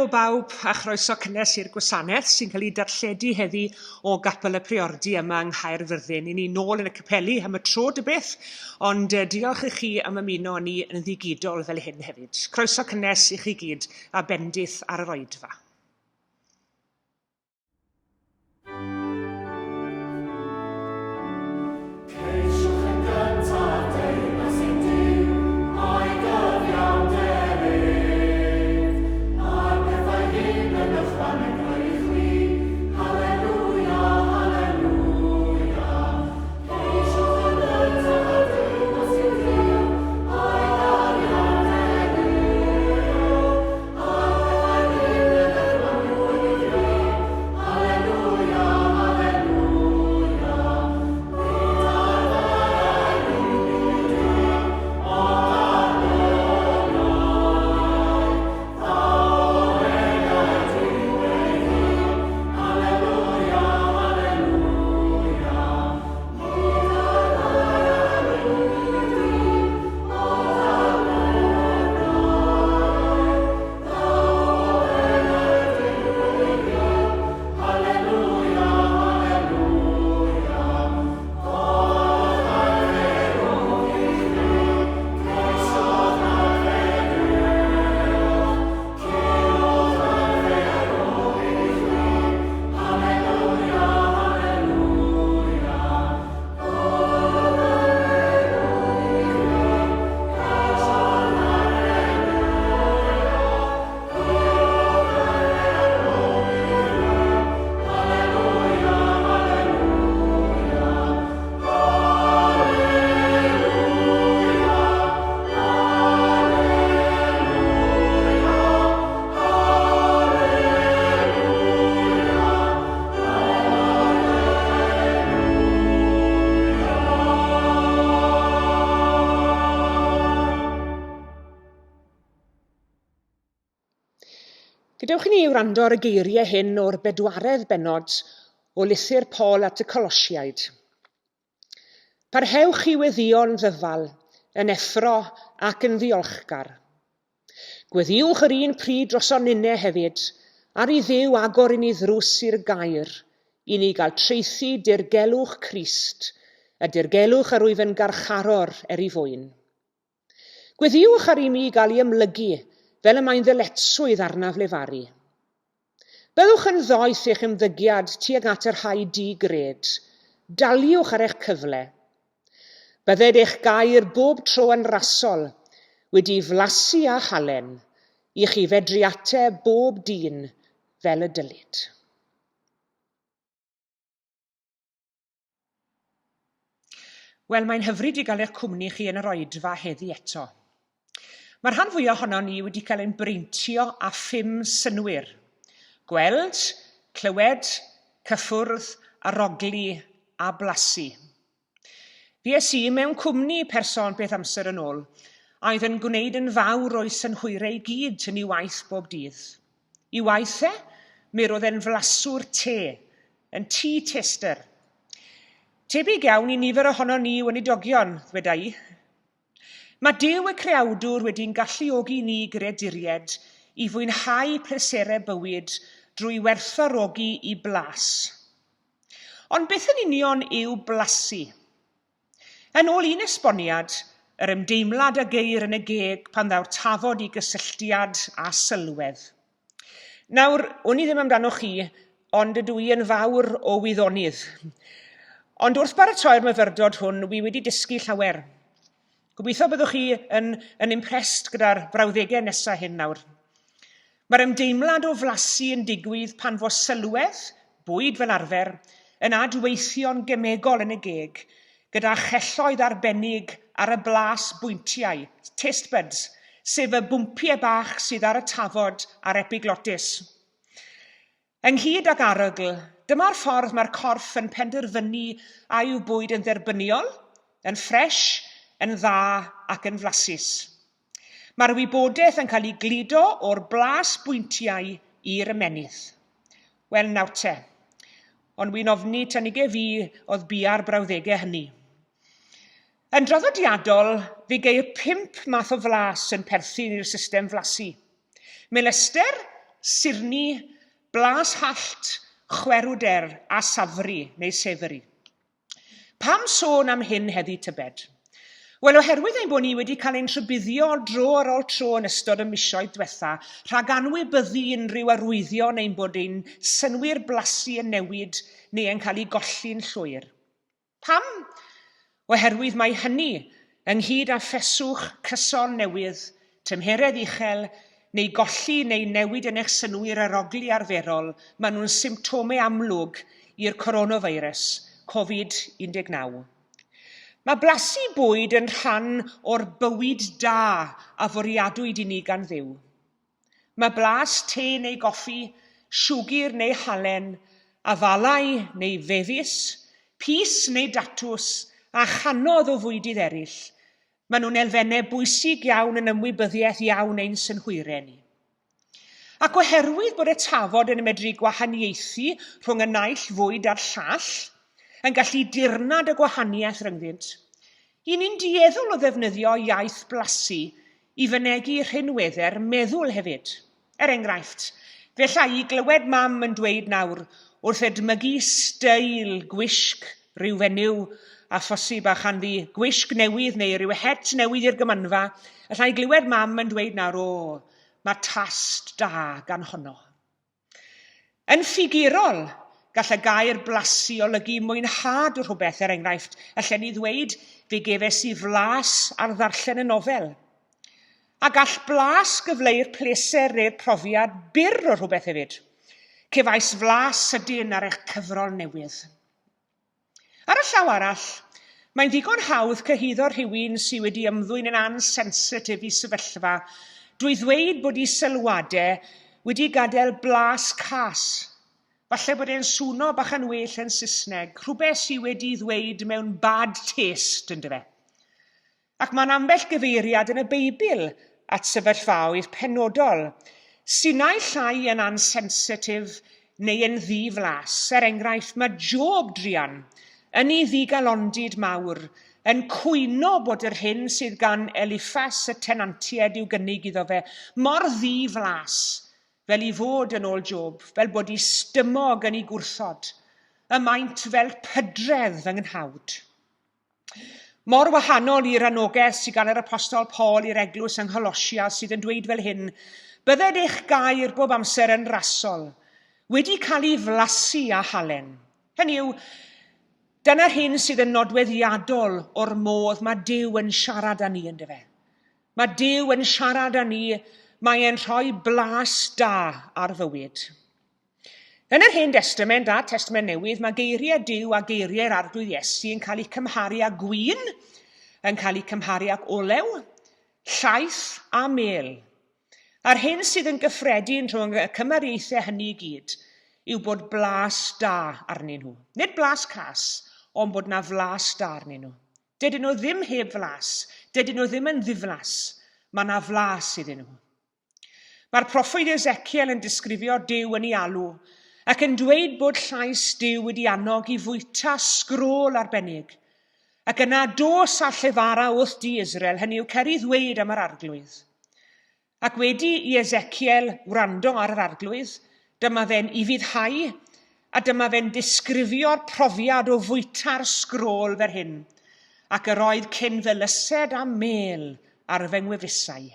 Helo bawb a chroeso cynnes i'r gwasanaeth sy'n cael ei darlledu heddi o Gapel y Priordy yma yng Nghaerfyrddin. I ni nôl yn y capeli am y tro dy beth, ond diolch i chi am ymuno â ni yn ddigidol fel hyn hefyd. Croeso cynnes i chi gyd a bendith ar yr oedfa. Ceisiwch yn gyntaf deyrnas ein Duw, a'i gyfiawnder ef, a'r pethau hyn yn ychwanegol i chwi. Halelwia, halelwia. Ceisiwch yn gyntaf deyrnas ein Duw, a'i gyfiawnder ef, Gadewch i ni wrando ar y geiriau hyn o'r bedwaredd bennod o lythyr Paul at y Colosiaid. Parhewch i weddïo'n ddyfal, yn effro ac yn ddiolchgar. Gweddïwch yr un pryd droson ninne hefyd, ar i Dduw agor i ni ddrws i'r gair, i ni gael traethu dirgelwch Crist, y dirgelwch yr wyf yn garcharor er ei fwyn. Gweddïwch ar i mi gael ei ymlygu, fel y mae'n ddyletswydd arnaf lefaru. Byddwch yn ddoeth eich ymddygiad tuag at y rhai di-gred. Daliwch ar eich cyfle. Bydded eich gair bob tro yn rasol, wedi'i flasu â halen, i chi fedru ateb bob dyn fel y dylid. Wel, mae'n hyfryd i gael eich cwmni chi yn yr oedfa heddi eto. Mae'r rhan fwyaf ohonon ni wedi cael ein breintio â phum synnwyr. Gweld, clywed, cyffwrdd, arogli a blasu. Fues i mewn cwmni person beth amser yn ôl, a oedd yn gwneud yn fawr o'i synhwyrau i gyd yn ei waith bob dydd. I waith e, mi roedd e'n flaswr te, yn tea taster. Tebyg iawn i nifer ohonon ni weinidogion, ddweda i. Mae Duw y Creawdwr wedi'n galluogi ni greaduriaid i fwynhau pleserau bywyd drwy werthfawrogi i blas. Ond beth yn union yw blasu? Yn ôl un esboniad, yr ymdeimlad a geir yn y geg pan ddaw'r tafod i gysylltiad â sylwedd. Nawr, wn i ddim amdanoch chi, ond ydw i yn fawr o wyddonydd. Ond wrth baratoi'r myfyrdod hwn, wi wedi dysgu llawer. Gobeithio byddwch chi yn, yn impressed gyda'r brawddegau nesaf hyn nawr. Mae'r ymdeimlad o flasu yn digwydd pan fo sylwedd, bwyd fel arfer, yn adweithio'n gemegol yn y geg, gyda chelloedd arbennig ar y blas bwyntiau, taste buds, sef y bwmpiau bach sydd ar y tafod a'r epiglotis. Ynghyd ag arogl, dyma'r ffordd mae'r corff yn penderfynu a yw bwyd yn dderbyniol, yn ffres, yn dda ac yn flasus. Mae'r wybodaeth yn cael ei gludo o'r blas bwyntiau i'r ymennydd. Wel, nawr te. Ond wi'n ofni tanige fi oedd bia'r brawddegau hynny. Yn draddodiadol, fe geir pump math o flas yn perthyn i'r system flasu. Melester, surni, blas hallt, chwerwder a safri neu sefri. Pam sôn am hyn heddi tybed? Wel, oherwydd ein bod ni wedi cael ein rhybuddio dro ar ôl tro yn ystod y misoedd diwetha rhag anwybyddu unrhyw arwyddion ein bod ein synnwyr blasu yn newid neu yn cael ei golli'n llwyr. Pam? Oherwydd mae hynny, ynghyd â pheswch cyson newydd, tymheredd uchel, neu golli neu newid yn eich synnwyr arogli arferol, maen nhw'n symptomau amlwg i'r coronavirus, Covid-19. Mae blasu bwyd yn rhan o'r bywyd da a fwriadwyd i ni gan Dduw. Mae blas te neu goffi, siwgr neu halen, afalau neu fefus, pys neu datws, a channoedd o fwydydd eraill, maen nhw'n elfennau bwysig iawn yn ymwybyddiaeth iawn ein synhwyrau ni. Ac oherwydd bod y tafod yn medru gwahaniaethu rhwng y naill fwyd a'r llall, yn gallu dirnad y gwahaniaeth rhyngddynt, i ni'n dueddol o ddefnyddio iaith blasu i fynegi rhinwedde'r meddwl hefyd. Er enghraifft, fe alla i glywed mam yn dweud nawr wrth edmygu steil gwisg rhyw fenyw a phosib a chanddi gwisg newydd neu ryw het newydd i'r gymanfa, alla i glywed mam yn dweud nawr, o, mae tast da gan honno. Yn ffigurol, gall y gair blasu olygu mwynhad o rhywbeth, er enghraifft, allen ni ddweud fe gefes i flas ar ddarllen y nofel. A gall blas gyfleu'r pleser neu'r profiad byr o rhywbeth hefyd. Cefais flas sydyn ar eich cyfrol newydd. Ar y llaw arall, mae'n ddigon hawdd cyhuddo rhywun sydd wedi ymddwyn yn ansensitif i sefyllfa drwy ddweud bod ei sylwadau wedi gadael blas cas. Falle bod e'n swno bach yn well yn Saesneg, rhywbeth sydd wedi ddweud mewn bad taste, yndyfe? Ac mae'n ambell gyfeiriad yn y Beibl at sefyllfaoedd penodol, sy'n naill ai yn ansensitif neu yn ddi-flas. Er enghraifft, mae Job druan, yn ei ddigalondid mawr, yn cwyno bod yr hyn sydd gan Eliffas y tenantiaid i'w gynnig iddo fe mor ddi-flas, fel ei fod, yn ôl Job, fel bod ei stumog yn ei gwrthod. Y maent fel pydredd fy nghnawd. Mor wahanol i'r anogaeth sydd gan yr Apostol Paul i'r eglwys yng Ngholosia sydd yn dweud fel hyn, Bydded eich gair bob amser yn rasol, wedi cael ei flasu â halen. Hynny yw, dyna'r hyn sydd yn nodweddiadol o'r modd mae Duw yn siarad â ni, yndyfe. Mae Duw yn siarad â ni, mae e'n rhoi blas da ar fywyd. Yn yr Hen Destament a'r Testament Newydd, mae geiriau Duw a geiriau'r Arglwydd Iesu yn cael eu cymharu â gwin, yn cael eu cymharu ag olew, llaeth a mel. A'r hyn sydd yn gyffredin rhwng y cymariaethau hynny i gyd yw bod blas da arnyn nhw. Nid blas cas, ond bod na flas da arnyn nhw. Dydyn nhw ddim heb flas, dydyn nhw ddim yn ddiflas, mae na flas iddyn nhw. Mae'r proffwyd Ezekiel yn disgrifio Duw yn ei alw ac yn dweud bod llais Duw wedi annog i fwyta sgrôl arbennig. Ac yna dos a llefara wrth di Israel, hynny yw cer i ddweud am yr arglwydd. Ac wedi i Ezekiel wrando ar yr arglwydd, dyma fe'n ufuddhau a dyma fe'n disgrifio'r profiad o fwyta'r sgrôl fel hyn. Ac yr oedd cyn felysed a mêl ar fy ngwefusau.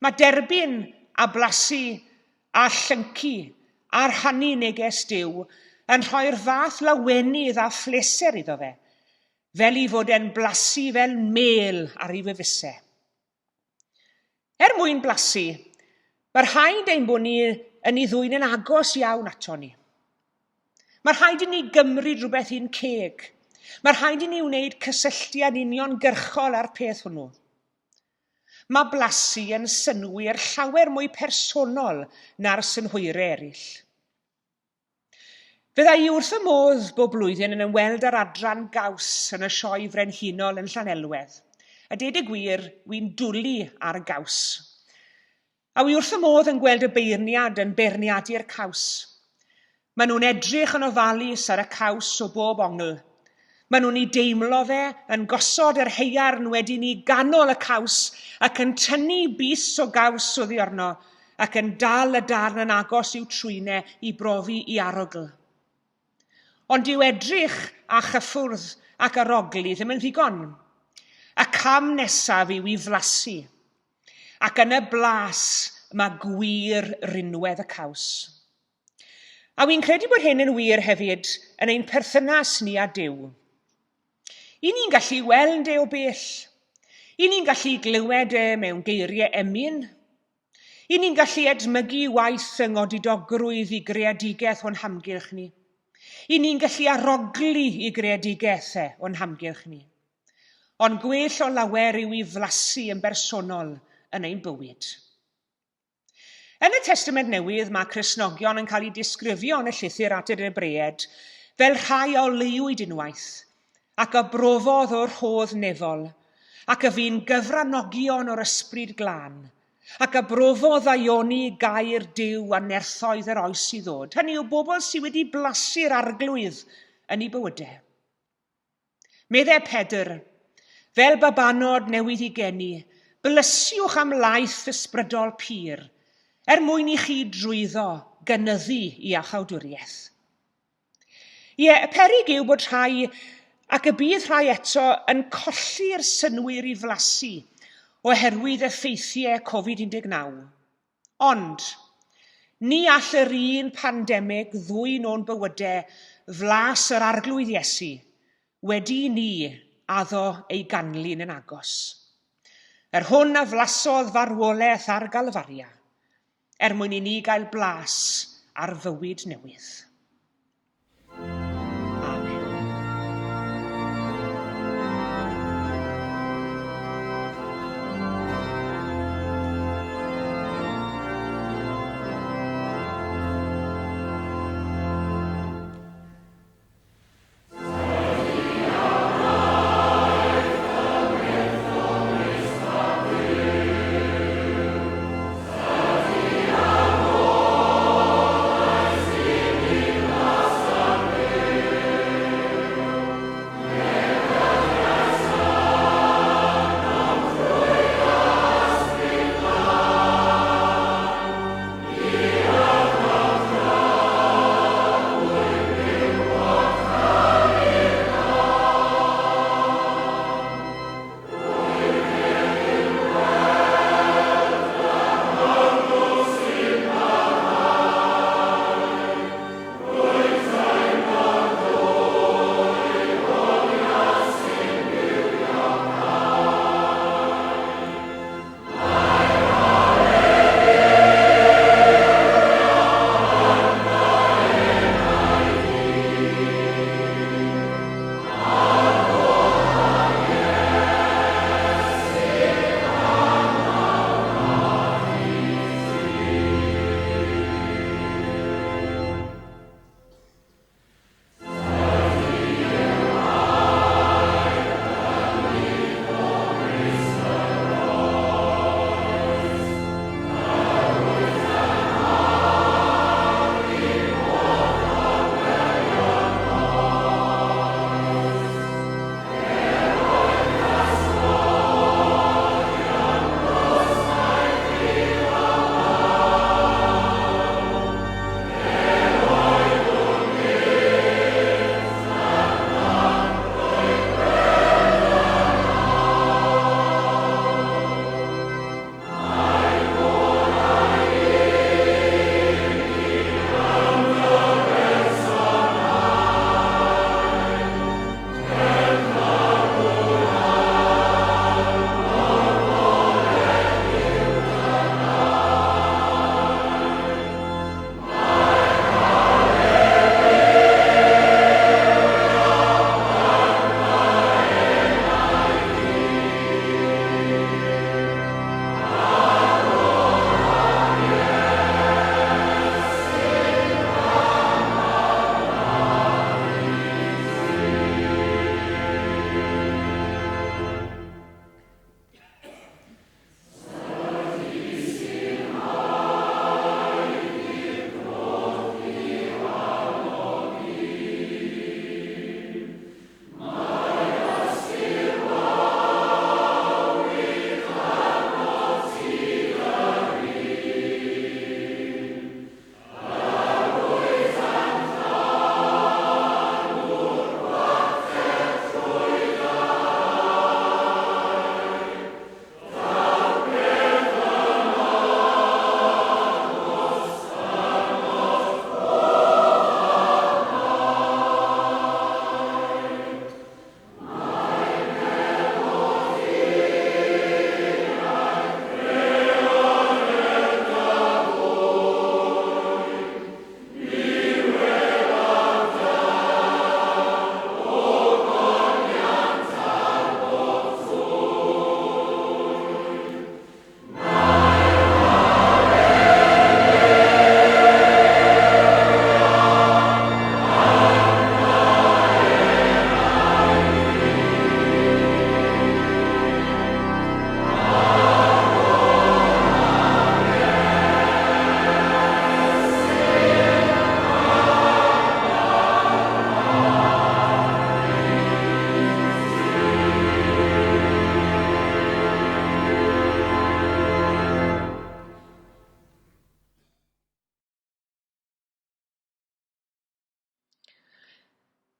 Mae derbyn a blasu a llyncu a rhannu neges Duw yn rhoi'r fath lawenydd a phleser iddo fe, fel ei fod e'n blasu fel mêl ar ei wefusau. Er mwyn blasu, mae rhaid ein bod ni yn ei ddwyn yn agos iawn ato ni. Mae rhaid i ni gymryd rhywbeth i'n ceg. Mae rhaid i ni wneud cysylltiad uniongyrchol â'r peth hwnnw. Mae blasu yn synnwyr llawer mwy personol na'r synhwyrau eraill. Fydda i wrth y modd bob blwyddyn yn ymweld â'r adran gaws yn y Sioe Frenhinol yn Llanelwedd. A deud y gwir, wi'n dwlu ar gaws. A wi wrth y modd yn gweld y beirniad yn beirniadu'r caws. Maen nhw'n edrych yn ofalus ar y caws o bob ongl. Maen nhw'n ei deimlo fe, yn gosod yr haearn wedyn i ganol y caws ac yn tynnu bys o gaws oddi arno, ac yn dal y darn yn agos i'w trwyne i brofi i arogl. Ond dyw edrych a chyffwrdd ac arogli ddim yn ddigon. Y cam nesaf yw i flasu. Ac yn y blas mae gwir rinwedd y caws. A wi'n credu bod hyn yn wir hefyd yn ein perthynas ni â Duw. I ni'n gallu weld e o bell. I ni'n gallu glywed e mewn geiriau emyn. I ni'n gallu edmygu waith yng ngodidogrwydd i greadigaeth o'n hamgylch ni. I ni'n gallu arogli i greadigaeth e o'n hamgylch ni. Ond gwell o lawer yw i flasu yn bersonol yn ein bywyd. Yn y Testament Newydd mae Cristnogion yn cael eu disgrifio yn y llythyr at yr Hebreaid fel rhai a oleuwyd unwaith ac a brofodd o'r rhodd nefol, ac a fu'n gyfranogion o'r Ysbryd Glân, ac a brofodd ddaioni gair Duw a nerthoedd yr oes i ddod, hynny yw bobl sydd wedi blasu'r Arglwydd yn eu bywydau. Meddai Pedr, fel babanod newydd i geni, blysiwch am laeth ysbrydol pur, er mwyn i chi drwyddo gynyddu i iachawdwriaeth. Ie, y peryg yw bod rhai, ac y bydd rhai eto, yn colli'r synnwyr i flasu oherwydd effeithiau Covid-19. Ond, ni all yr un pandemig ddwyn o'n bywydau flas yr Arglwydd Iesu wedi i ni addo ei ganlyn yn agos. Yr hwn a flasodd farwolaeth ar Galfaria, er mwyn i ni gael blas ar fywyd newydd. Amen.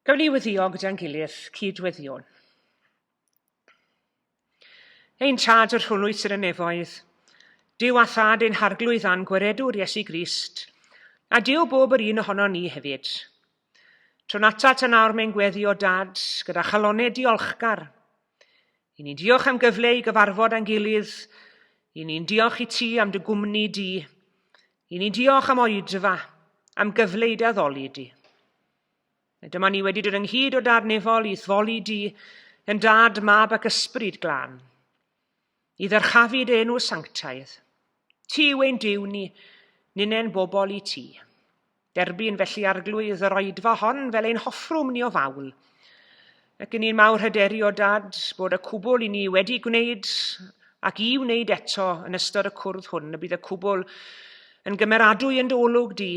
Gawn ni weddio gyda'n gilydd, cyd-weddiwn. Ein Tad yr hwnnw sydd yn y nefoedd, Duw a Thad ein Harglwydd a'n Gwaredwr Iesu Grist, a Duw bob yr un ohonon ni hefyd. Tro'n atat yn awr mewn gweddi o Dad, gyda chalonau diolchgar. I ni'n diolch am gyfle i gyfarfod â'n gilydd, i ni'n diolch i ti am dy gwmni di, i ni'n diolch am oedfa, am gyfle i dy addoli di. A dyma ni wedi dod ynghyd o Dad nefol i'th foli di, yn Dad, Mab ac Ysbryd Glân, i ddyrchafu dy enw sanctaidd. Ti yw ein Duw ni, ninnau'n bobl i ti. Derbyn felly Arglwydd yr oedfa hon fel ein hoffrwm ni o fawl. Ac yn ni'n mawr hyderu o Dad bod y cwbl i ni wedi gwneud ac i wneud eto yn ystod y cwrdd hwn y bydd y cwbl yn gymeradwy yn dy olwg di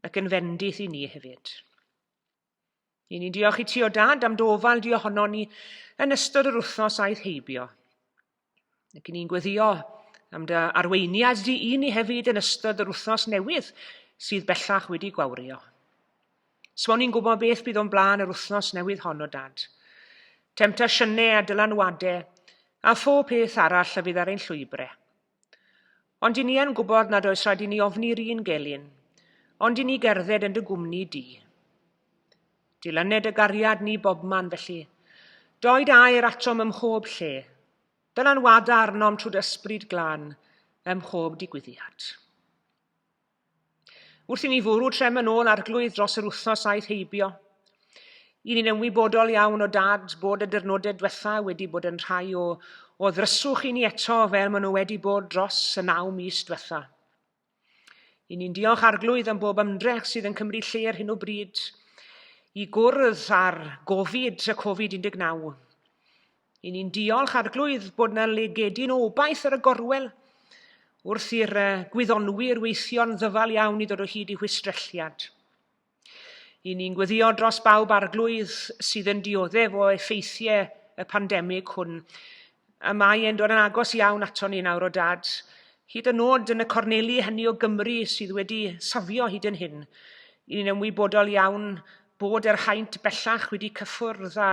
ac yn fendith i ni hefyd. I ni'n diolch i ti o Dad am dy ofal di ohono ni yn ystod yr wythnos aeth heibio. Ac i ni'n gweddio am dy arweiniad di i ni hefyd yn ystod yr wythnos newydd sydd bellach wedi gwawrio. Swan ni'n gwybod beth bydd o'n blaen yr wythnos newydd hon o Dad. Temtasiynau a dylanwadau a phob peth arall a fydd ar ein llwybrau. Ond i ni yn gwybod nad oes rhaid i ni ofni'r un gelyn, ond i ni gerdded yn dy gwmni di. Dilyned y gariad ni bobman, felly. Doed air atom ym mhob lle. Dylanwada arnom trwy dy ysbryd glân ym mhob digwyddiad. Wrth i ni fwrw trem yn ôl Arglwydd dros yr wythnos aeth heibio, i ni'n ymwybodol iawn o Dad bod y dyrnodau diwetha wedi bod yn rhai o, o ddryswch i ni eto fel maen nhw wedi bod dros y naw mis diwetha. I ni'n diolch Arglwydd am bob ymdrech sydd yn cymryd lle ar hyn o bryd i gwrdd â'r gofid y Covid-19. I ni'n diolch, Arglwydd, bod 'na legedyn o obaith ar y gorwel wrth i'r gwyddonwyr weithio'n ddyfal iawn i ddod o hyd i chwistrelliad. I ni'n gweddio dros bawb, Arglwydd, sydd yn dioddef o effeithiau y pandemig hwn. Y mae e'n dod yn agos iawn aton ni nawr o Dad, hyd yn oed yn y corneli hynny o Gymru sydd wedi safio hyd yn hyn. I ni'n ymwybodol iawn bod yr haint bellach wedi cyffwrdd â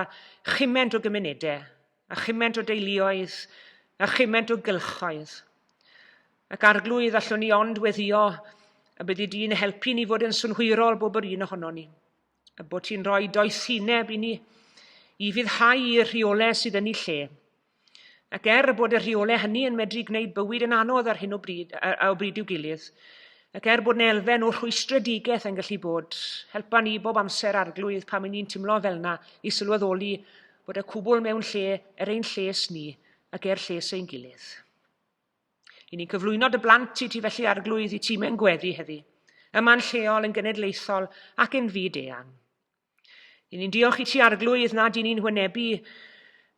chyment o gymunedau, a chyment o deuluoedd, a chyment o gylchoedd. Ac Arglwydd, allwn ni ond weddio y byddi di'n helpu ni fod yn synhwyrol bob yr un ohonon ni, a bod ti'n rhoi doethineb i ni i fuddhau i'r rheolau sydd yn ei lle. Ac er bod y rheolau hynny yn medru gwneud bywyd yn anodd ar hyn o bryd, o bryd i'w gilydd, ac er bod 'na elfen o rhwystredigaeth yn gallu bod, helpa ni bob amser, Arglwydd, pan 'y ni'n timlo fel 'na, i sylweddoli bod y cwbl mewn lle er ein lles ni ac er lles ein gilydd. I ni'n cyflwyno dy blant i ti felly, Arglwydd, i ti mewn gweddi heddi, yma'n lleol, yn genedlaethol ac yn fyd-eang. I ni'n diolch i ti, Arglwydd, nad i ni'n wynebu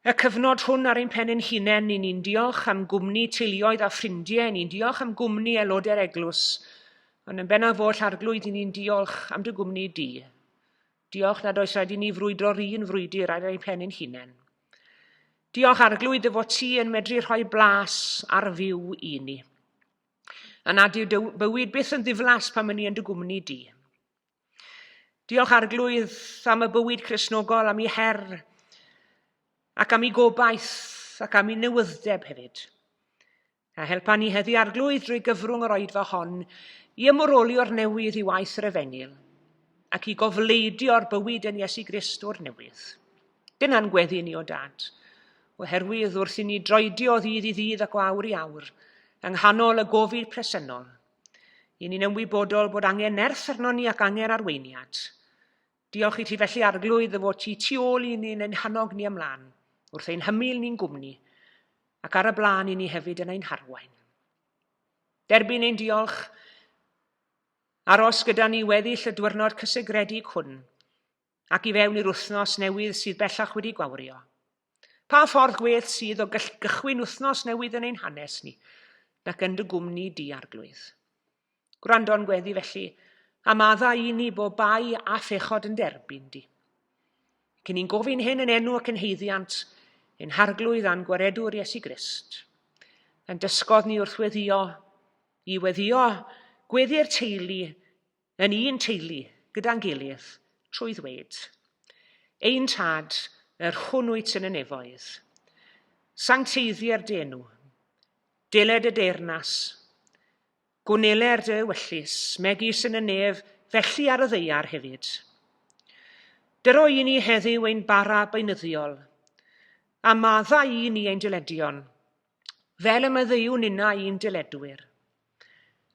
y cyfnod hwn ar ein pen ein hunain. I ni'n diolch am gwmni teuluoedd a ffrindiau. I ni'n diolch am gwmni aelodau'r eglwys. Ond yn bennaf oll, Arglwydd, i ni'n diolch am dy gwmni di. Diolch nad oes rhaid i ni frwydro'r un frwydr ar ein pen ein hunain. Diolch, Arglwydd, dy fod ti yn medru rhoi blas ar fyw i ni. A nad yw dy bywyd byth yn ddiflas pan ni yn dy gwmni di. Diolch Arglwydd am y bywyd Cristnogol, am ei her, ac am ei gobaith, ac am ei newyddeb hefyd. A helpa ni heddi Arglwydd drwy gyfrwng yr oedfa hon i ymwroli o'r newydd i waith yr efengyl ac i gofleidio'r bywyd yn Iesu Grist o'r newydd. Dyna'n gweddi ni o Dad, oherwydd wrth i ni droedio o ddydd i ddydd ac o awr i awr, yng nghanol y gofid presennol, I ni'n ymwybodol bod angen nerth arnon ni ac angen arweiniad. Diolch i ti felly Arglwydd dy fod ti tu ôl i ni yn ein hannog ni ymlaen, wrth ein hymyl ni'n gwmni, ac ar y blaen i ni hefyd yn ein harwain. Derbyn ein diolch, aros gyda ni weddill y dwyrnod cysegredig hwn, ac i fewn i'r wythnos newydd sydd bellach wedi gwawrio. Pa ffordd gwell sydd o gychwyn wythnos newydd yn ein hanes ni, nac yn dy gwmni di, Arglwydd? Gwrando'n gweddi felly, a madda i ni bob bai a phechod yn derbyn di. Cyn ni'n gofyn hyn yn enw ac yn haeddiant ein Harglwydd a'n Gwaredwr Iesu Grist, yn dysgodd ni wrth weddio, i weddio gweddi'r teulu Yn un teulu, gyda'n gilydd, trwy ddweud. Ein Tad, yr hwn wyt yn y nefoedd. Sancteiddier dy enw. Deled y deyrnas. Gwneler dy ewyllys, megis yn y nef, felly ar y ddaear hefyd. Dyro i ni heddiw ein bara beunyddiol, a maddau i ni ein dyledion, fel y maddeuwn ninnau i'n dyledwyr.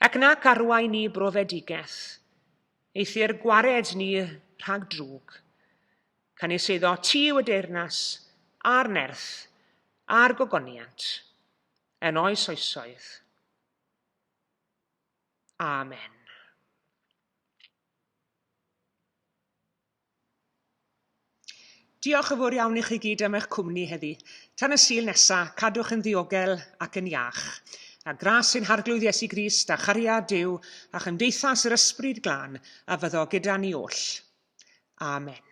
Ac nac arwain ni brofedigaeth, eithr gwared ni rhag drwg. Canys eiddo ti yw y deyrnas, a'r nerth, a'r gogoniant, yn oes oesoedd. Amen. Diolch yn fawr iawn i chi gyd am eich cwmni heddi. Tan y Sul nesa, cadwch yn ddiogel ac yn iach. A gras ein Harglwydd Iesu Grist a chariad Duw a chymdeithas yr Ysbryd Glân a fyddo gyda ni oll. Amen.